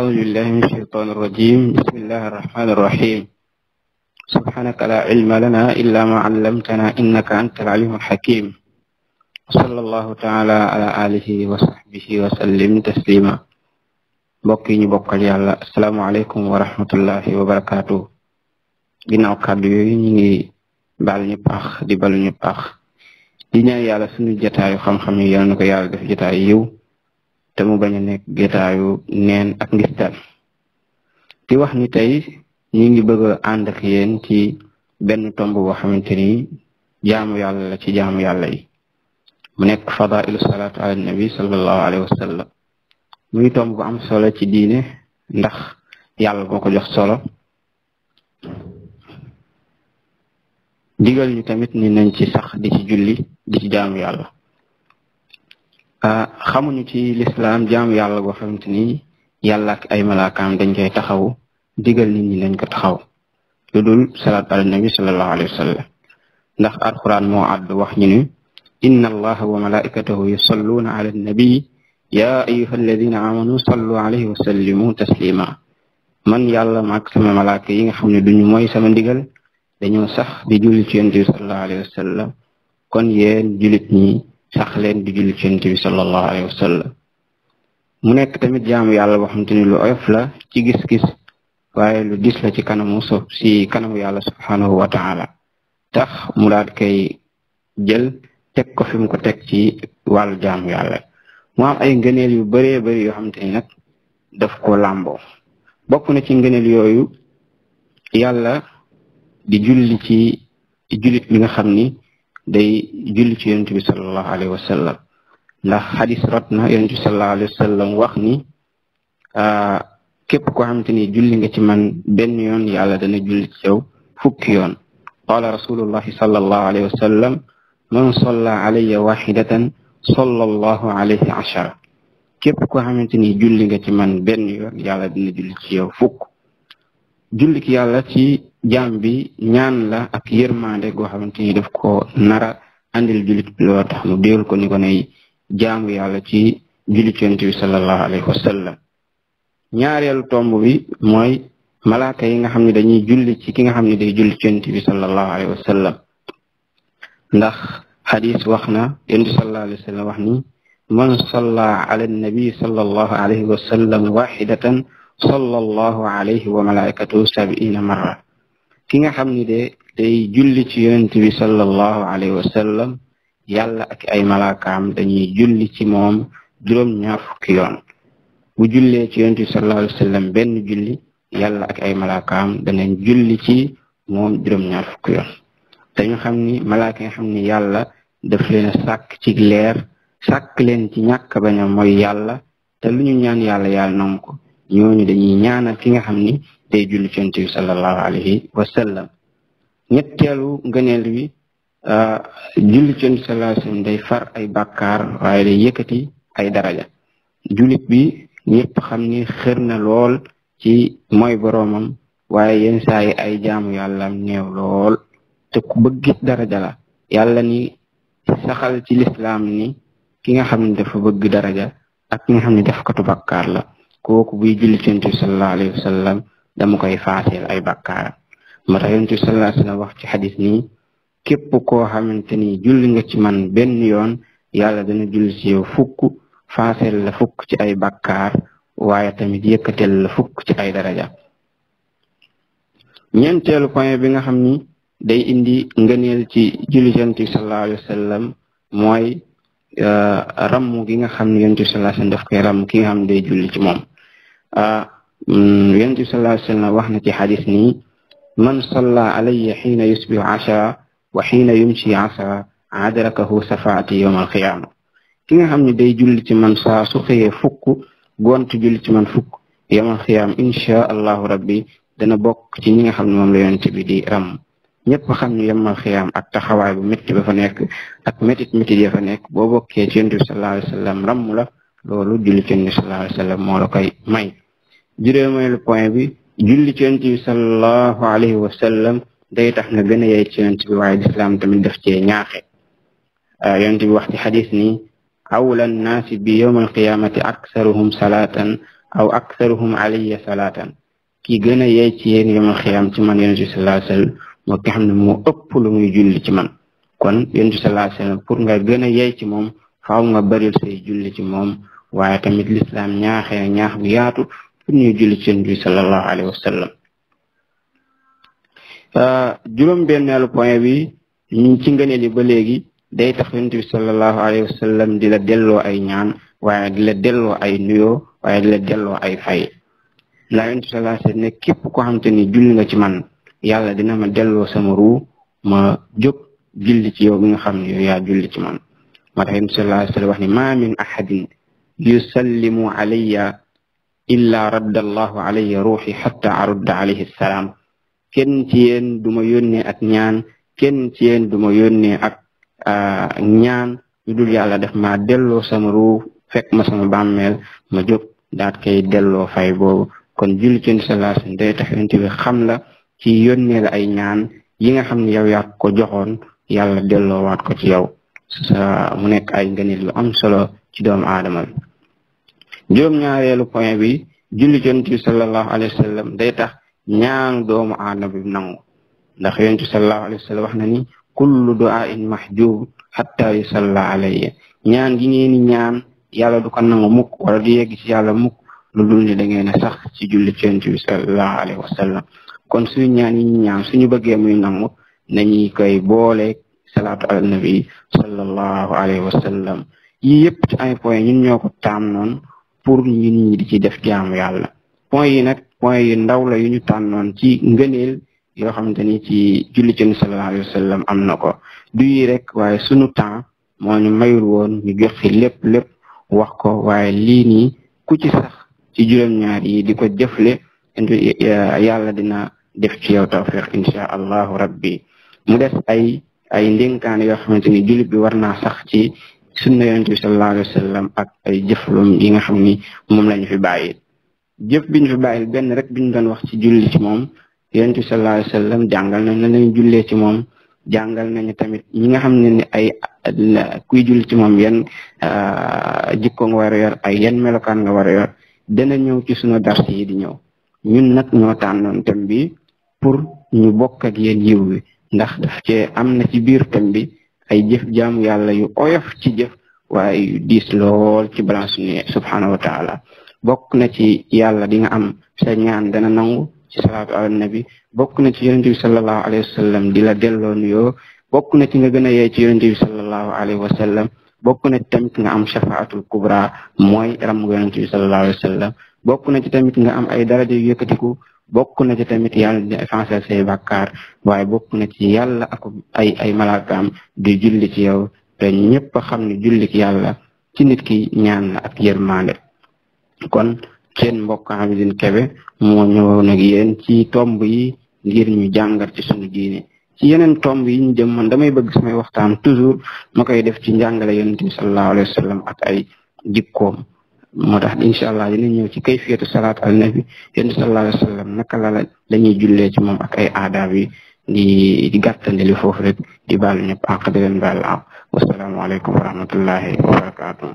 أعوذ بالله من الشيطان الرجيم. بسم الله الرحمن الرحيم. سبحانك لا علم لنا إلا ما علمتنا إنك أنت العليم الحكيم. وصلى الله تعالى على آله وصحبه وسلم تسليما. mbokk yi ñu bokkal yàlla asalaamaaleykum wa rahmatullahi wa barakaatu. ginnaaw kàddu yooyu ñu ngi baal ñu paax di balu ñu paax di ñaan yàlla suñu jotaayu xam-xam yi yal na ko yàlla def jotaayu yiw te mu bañ a nekk jotaayu neen ak ngistal. di wax ni tey ñu ngi bëgg a ànd ak yéen ci benn tomb boo xamante ni jaamu yàlla la ci jaamu yàlla yi mu nekk fadailu salaatu ala nabi sallallahu alayhi wa sallam. muy tomb bu am solo ci diine ndax yàlla moo ko jox solo digal ñu tamit ni nañ ci sax di ci julli di ci jaamu yàlla. xamuñu ci lislaam jaamu yàlla goo xamante ni yàlla ak ay malaakaam dañ koy taxaw digal nit ñi nañ ko taxaw lu dul salaatu ala nabi sallallahu alayhi wa sallam ndax alquran moo àddu wax ñu ni inna allaha wa malaikatahu yusalluna ala nabi yaa ayyuha alladina amanu sallu alayhi wa sallimu taslima. man yàlla maak sama malaaka yi nga xam ne duñu mooy sama ndigal dañoo sax di julli ci yonent bi sallallahu alayhi wa sallam kon yéen jullit ñi sax leen di julli ci yonent bi sallallahu alayhi wa sallam. mu nekk tamit jaamu yàlla boo xamante ni lu oyof la ci gis-gis waaye lu dis la ci kanamu yàlla subhanahu wa taala tax mu daal koy jël teg ko fi mu ko teg ci wàllu jaamu yàlla. mu am ay ngëneel yu bëree bëri yoo xamante ni nag daf ko làmboo. bokk na ci ngëneel yooyu yàlla di julli ci jullit bi nga xam ni day julli ci yonent bi sallallahu alayhi wa sallam ndax xadis rot na yonent bi sallallahu alayhi wa sallam wax ni képp koo xamante ni julli nga ci man benn yoon yàlla dana julli ci yow fukki yoon. qaala rasulullahi sallallahu alayhi wa sallam man salla alayya waxidatan sallallahu alayhi ashara. képp koo xamante ni julli nga ci man benn yoon yàlla dina julli ci yow fukk. julli ki yàlla ci jaam bi ñaan la ak yërmande goo xamante ni daf ko nara andil jullit bi loo tax mu déel ko ni ko nay jaamu yàlla ci julli ci yonent bi sallallahu alayhi wa sallam. ñaareelu tomb bi mooy malaaka yi nga xam ne dañuy julli ci ki nga xam ne day julli ci yonent bi sallallahu alayhi wa sallam ndax xadis wax na yonent sallallahu alayhi wa sallam wax ni man salla ala nabi sallallahu alayhi wa sallam waxidatan sallallahu alayhi wa malaikatuhu sab'ina marra. ki nga xam ni de day julli ci yonent bi sallallahu alayhi wa sallam yàlla ak ay malaakaam dañuy julli ci moom juróom-ñaar fukki yoon. bu jullee ci yonent bi sallallahu alayhi wa sallam benn julli yàlla ak ay malaakaam danañ julli ci moom juróom-ñaar fukki yoon. dañu xam ni malaaka nga xam ni yàlla daf leen a sàkk ci leer sàkk leen ci ñàkk bañ a mooy yàlla te lu ñu ñaan yàlla nangu ko ñooñu dañuy ñaanal ki nga xam ni day julli ci yonent bi sallallahu alayhi wa sallam. ñetteelu ngëneel bi julli ci yonent bi sallallahu alayhi wa sallam day far ay bàkkaar waaye day yëkkati ay daraja. jullit bi ñëpp xam ni xër na lool ci mooy boroomam waaye yenn saa yi ay jaamu yàlla néew lool te ku bëgg gis daraja la. yàlla ni saxal ci lislaam ni ki nga xam ne dafa bëgg daraja ak ki nga xam ne def katu bàkkaar la kooku buy julli ci yonent bi sallallahu alayhi wa sallam dama koy faaseel ay bàkkaar. moo tax yonent bi sallallahu alayhi wa sallam wax ci xadis nii képp koo xamante ni julli nga ci man benn yoon yàlla dana julli ci yow fukk faaseel la fukk ci ay bàkkaar waaye tamit yëkkateel la fukk ci ay daraja. ñeenteelu point bi nga xam ni day indi ngëneel ci julli ci yonent bi sallallahu alayhi wa sallam mooy ramm gi nga xam ne yonent bi sallallahu alayhi wa sallam daf koy ramm ki nga xam ne day julli ci moom. yonent bi sallallahu alayhi wa sallam wax na ci xadis nii man salla alayya xiina yusbihu ashara wa xiina yumshi ashara adrakahu safaati yawm alqiyaama. ki nga xam ne day julli ci man saa su xëyee fukk gont julli ci man fukk yawm alqiyaama insha allahu rabbi dana bokk ci ñi nga xam ne moom la yonent bi di ramm. ñëpp xam ne yawm alqiyaama ak taxawaay bu métti ba fa nekk ak métit ya fa nekk boo bokkee ci yonent bi sallallahu alayhi wa sallam ramm la loolu julli ci yonent bi sallallahu alayhi wa sallam moo la koy may. juróomeelu point bi julli ci yonent bi sallallahu alayhi wa sallam day tax nga gën a yey ci yonent bi waaye lislaam tamit daf cee ñaaxe. yonent bi wax ci xadis ni awla nnaasi bi yawm alqiyamati aksaruhum salatan aw aktharuhum alayya salaatan ki gën a yey ci yéen yawmal xiyaam ci man yonent bi sallallahu alayhi wa sallam moo ki xam ne moo ëpp lu muy julli ci man kon yonent bi sallallahu alayhi wa sallam pour nga gën a yey ci moom faaw nga bëril say julli ci moom waaye tamit lislaam ñaaxee ñaax bu yaatu pour ñuy julli ci yonent bi sallallahu alayhi wa sallam juróom-benneelu point bi ñu ci ngëneel yi ba léegi day tax yonent bi sallallahu alayhi wa sallam di la delloo ay ñaan waaye di la delloo ay nuyoo waaye di la delloo ay fay la yonent bi sallallahu alayhi wa sallam ne képp koo xamante ni julli nga ci man yàlla dina ma delloo sama ruu ma jóg julli ci yow bi nga xam ne yow yaa julli ci man moo tax yonent bi sallallahu alayhi wa sallam wax ni ma min ahadin yusallimu alayya illa radda allahu alayya ruuxi xatta arudda alayhi salaam kenn ci yéen du ma yónnee ak ñaan kenn ci yéen du ma yónnee ak ñaan lu dul yàlla def ma delloo sama ruu fekk ma sama bàmmeel ma jóg daat koy delloo fay boobu kon julli ci sallallahu alayhi wasallam day tax yonent bi xam la ci yónnee la ay ñaan yi nga xam ne yow yaa ko joxoon yàlla delloowaat ko ci yow mu nekk ay ngëneel lu am solo ci doomu aadama bi juróom-ñaareelu point bi julli ci yonent bi sallallahu alayhi wasallam day tax ñaanu doomu aadama bi nangu ndax yonent bi sallallahu alayhi wasallam wax na ni kullu du'aa'in mahjub hatta yusalla alayya ñaan gi ngeen ni ñaan yàlla du ko nangu mukk wala du yegg ci yàlla mukk lu dul ni da ngeen a sax ci julli ci yonent bi sallallahu alayhi wasallam kon suñu ñaan yi ñu ñaan suñu bëggee muy nangu nañu koy boole salaatu ala nabi sallallahu alayhi wasallam yi yëpp ci ay point ñun ñoo ko taam noonu pour ñun ñi di ci def jaamu yàlla point yi nag point yu ndaw la yu ñu tànnoon ci ngëneel yoo xamante ni ci julli ci sallallahu alayhi wasallam am na ko du yi rek waaye sunu temps moo ñu mayul woon ñu jox fi lépp wax ko waaye lii nii ku ci sax ci juróom-ñaar yi di ko jëfle yàlla dina def ci yow tawfiq insha allahu rabbi mu des ay ndénkaan yoo xamante ni jullit bi war naa sax ci sunna yonent bi sallallahu alayhi wasallam ak ay jëflum yi nga xam ni moom lañu fi bàyyi jëf bi ñu fi bàyyil benn rek bi ñu doon wax ci julli ci moom yonent bi sallallahu alayhi wasallam jàngal nañ la lañu jullee ci moom jàngal nañu tamit ñi nga xam ne ni ay kuy julli ci moom yan jikko nga war a yor ay yan melokaan nga war a yor dana ñëw ci sunu dars yi di ñëw ñun nag ñoo tànnoon thème bi pour ñu bokk ak yéen yiw bi ndax daf cee am na ci biir thème bi ay jëf jaamu yàlla yu oyof ci jëf waaye yu diis lool ci balance ni subhanahu wa taala bokk na ci yàlla di nga am sa ñaan dana nangu ci salaatu ala nabi bokk na ci yonent bi sallallahu alayhi wa sallam di la delloo nuyoo bokk na ci nga gën a yey ci yonent bi sallallahu alayhi wa sallam bokk na ci tamit nga am shafaatul kubra mooy ramu yonent bi sallallahu alayhi wa sallam bokk na ci tamit nga am ay daraja yu yëkkatiku bokk na ci tamit yàlla di effacer say bàkkaar waaye bokk na ci yàlla ak ay malaakaam di julli ci yow te ñëpp a xam ne julli ci yàlla ci nit ki ñaan la ak yërmande kon seen mbokk Hamidine Kébé moo ñëwoon ak yéen ci tomb yi ngir ñu jàngat ci sunu diine ci yeneen tomb yi ñu jëm man damay bëgg samay waxtaan toujours ma koy def ci njàngale yonent bi sallallahu alayhi wa sallam ak ay jikkoom moo tax incha allah dina ñëw ci kayfiyatu salaat al nabi yonent bi sallallahu alayhi wa sallam naka la ñuy jullee ci moom ak ay aadaab yi di gàttandeli foofu rek di baalu ñëpp àq di leen baal àq wasalaamu aleykum wa rahmatullahi wa barakatuh